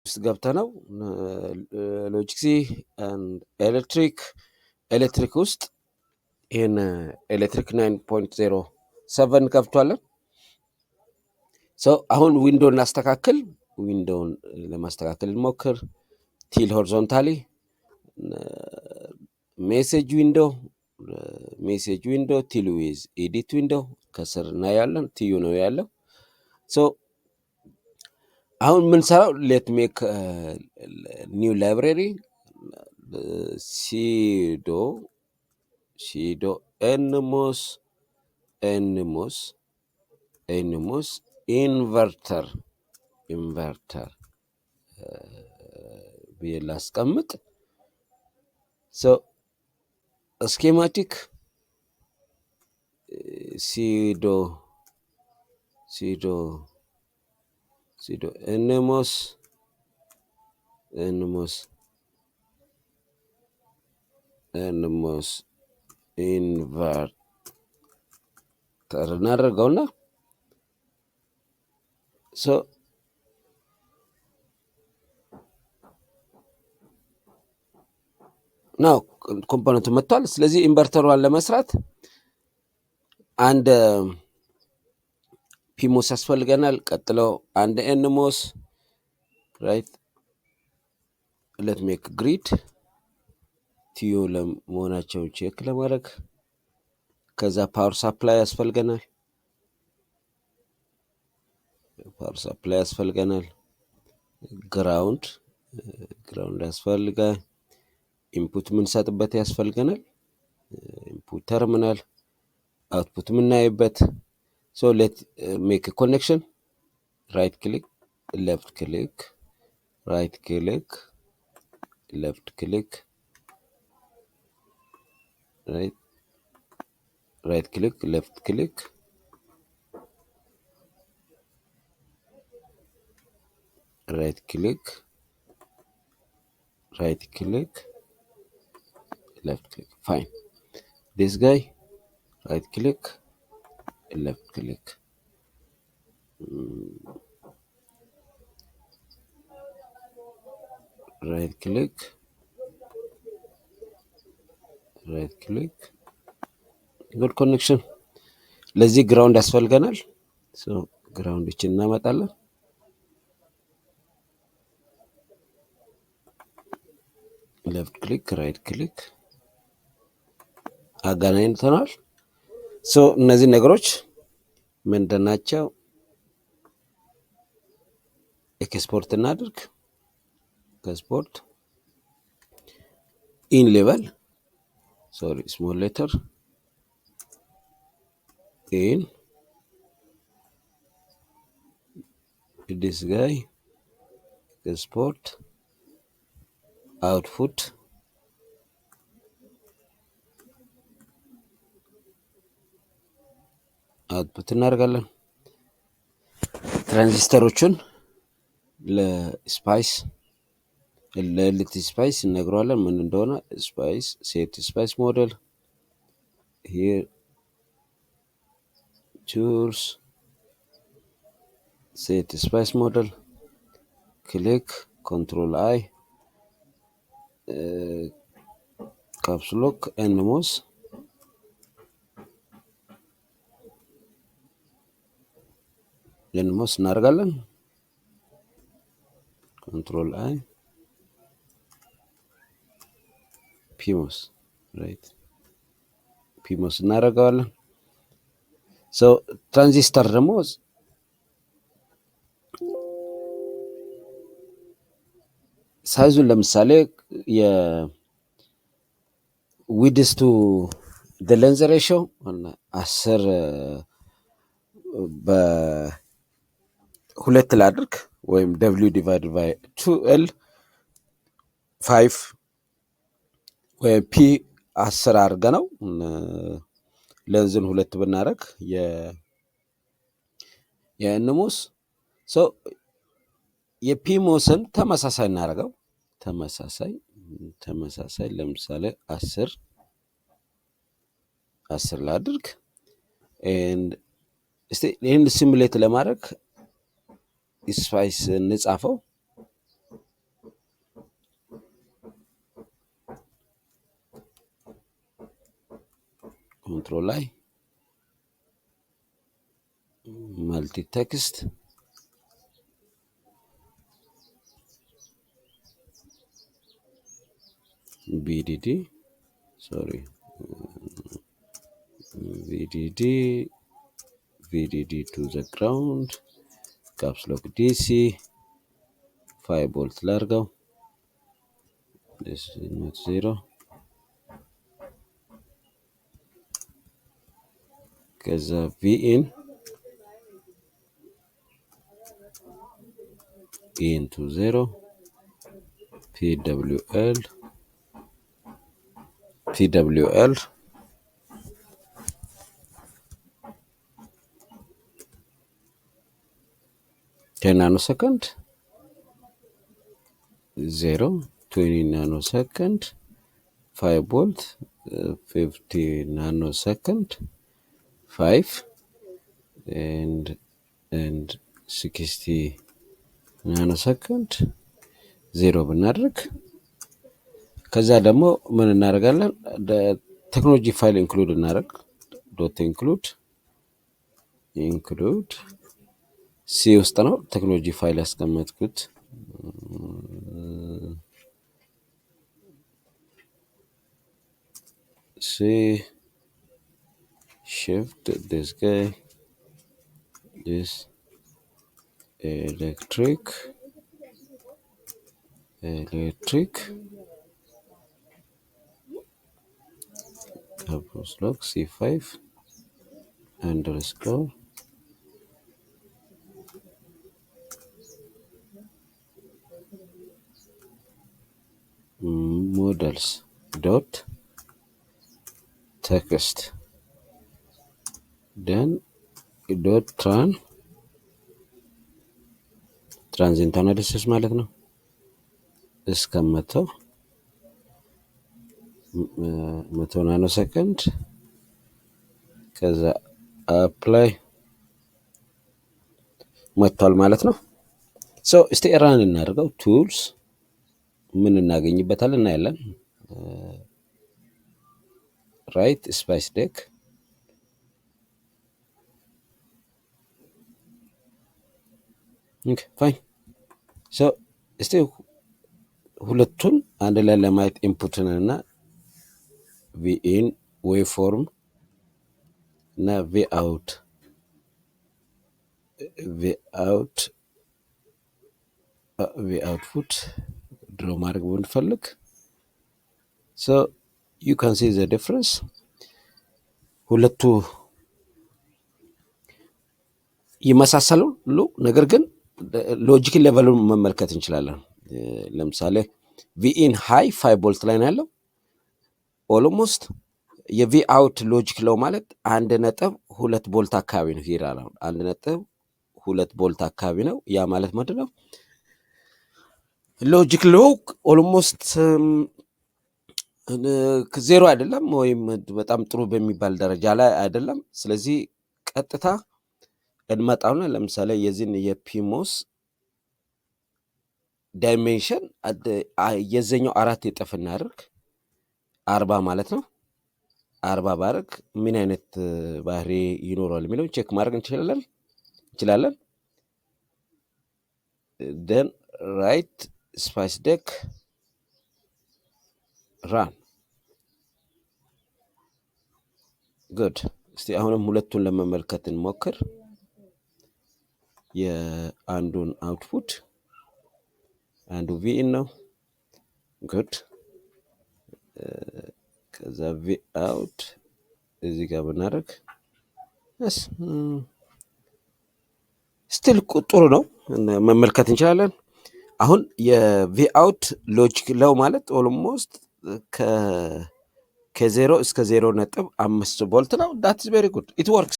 ውስጥ ገብተ ነው logic electric ኤሌክትሪክ ውስጥ ይህን ኤሌክትሪክ 9.07 ከፍቷለን። አሁን window እናስተካክል። Window ውን ለማስተካከል እንሞክር። Tilt horizontally, message window, message window tilt with edit window ከስር እናያለን። ትዩ ነው ያለው። አሁን የምንሰራው let make new library, pseudo NMOS inverter ብዬ ላስቀምጥ። Schematic pseudo NMOS inverter እናደርገውና so now component ኡ መጥቷል። ስለዚህ inverter ሯን ለመስራት አንድ PMOS ያስፈልገናል። ቀጥሎ አንድ NMOS, right? Let make grid ትዩ ለመሆናቸውን check ለማድረግ። ከዛ power supply ያስፈልገናል። Power supply ያስፈልገናል። Ground ያስፈልጋል። Input የምንሰጥበት ያስፈልገናል። Input terminal፣ output የምናይበት። So let make connection: right click, left click, right click, left click, right click, left click, right click, right click, left click. Fine. This guy, right click, left click, right click, right click. Good connection. ለዚህ ground ያስፈልገናል። Ground ችን እናመጣለን። Left click, right click አገናኝተናል። So እነዚህ ነገሮች ምንድን ናቸው? ኤክስፖርት እናድርግ። Export in level, sorry, small letter in this guy, export output output እናደርጋለን። ትራንዚስተሮቹን ለ SPICE ለ LTspice እነግረዋለን ምን እንደሆነ። SPICE, set SPICE model here, tools, set SPICE model, click, control I, caps lock, NMOS NMOS እናደርጋለን። Control I, PMOS, right? PMOS እናደርገዋለን። So transistor ደግሞ size ኡን ለምሳሌ የ width to length ratio 10 በሁለት ላድርግ ወይም W divide by two L 5 ወይም P 10 አድርገ ነው length ን ሁለት ብናደርግ የ NMOS የ PMOS ን ተመሳሳይ እናደርገው። ተመሳሳይ ለምሳሌ 10 10 ላድርግ። እስቲ ይህን simulate ለማድረግ SPICE እንጻፈው። Control I, multi text, VDD, sorry, VDD, VDD to the ground, caps lock DC, 5 volt ላርገው። This is not 0። ከዛ V in into 0, PWL, PWL, 10 nanosecond, 0, 20 nanosecond, 5 volt, 50 nanosecond, 5 and 60 nanosecond, 0 ብናደርግ ከዛ ደግሞ ምን እናደርጋለን? Technology file include እናደርግ። Dot include, include C ውስጥ ነው technology file ያስቀመጥኩት። C, shift this guy, this electric caps lock C5 underscore models dot text, then dot transient analysis ማለት ነው። እስከ 100 nano ሰከንድ። ከዛ apply መጥቷል ማለት ነው። So እስቲ run እናድርገው። Tools ምን እናገኝበታለን እናያለን። Write SPICE deck. Okay, fine. So እስቲ ሁለቱን አንድ ላይ ለማየት ኢንፑትን እና V in waveform እና V out, V output draw ማድረግ ብንፈልግ, so you can see the difference. ሁለቱ ይመሳሰላሉ፣ ነገር ግን logic level ኡን መመልከት እንችላለን። ለምሳሌ V in high 5 volt ላይ ነው ያለው። Almost የ V out logic low ማለት 1.2 ቦልት አካባቢ ነው። Here around 1.2 ቦልት አካባቢ ነው። ያ ማለት ምንድን ነው? Logic low almost zero አይደለም ወይም በጣም ጥሩ በሚባል ደረጃ ላይ አይደለም። ስለዚህ ቀጥታ እንመጣውና ለምሳሌ የዚህን የ PMOS dimension የዘኛው አራት እጥፍ እናደርግ፣ 40 ማለት ነው። 40 ባረግ ምን አይነት ባህሪ ይኖረዋል የሚለውን check ማድረግ እንችላለን። Then write SPICE deck, run. Good። እስቲ አሁንም ሁለቱን ለመመልከት እንሞክር። የአንዱን output አንዱ V in ነው። Good። ከዛ V out እዚህ ጋር ብናደርግ still ጥሩ ነው፣ መመልከት እንችላለን። አሁን የ V out logic low ማለት almost ከ0 እስከ 0.5 ቦልት ነው። That is very good, it works.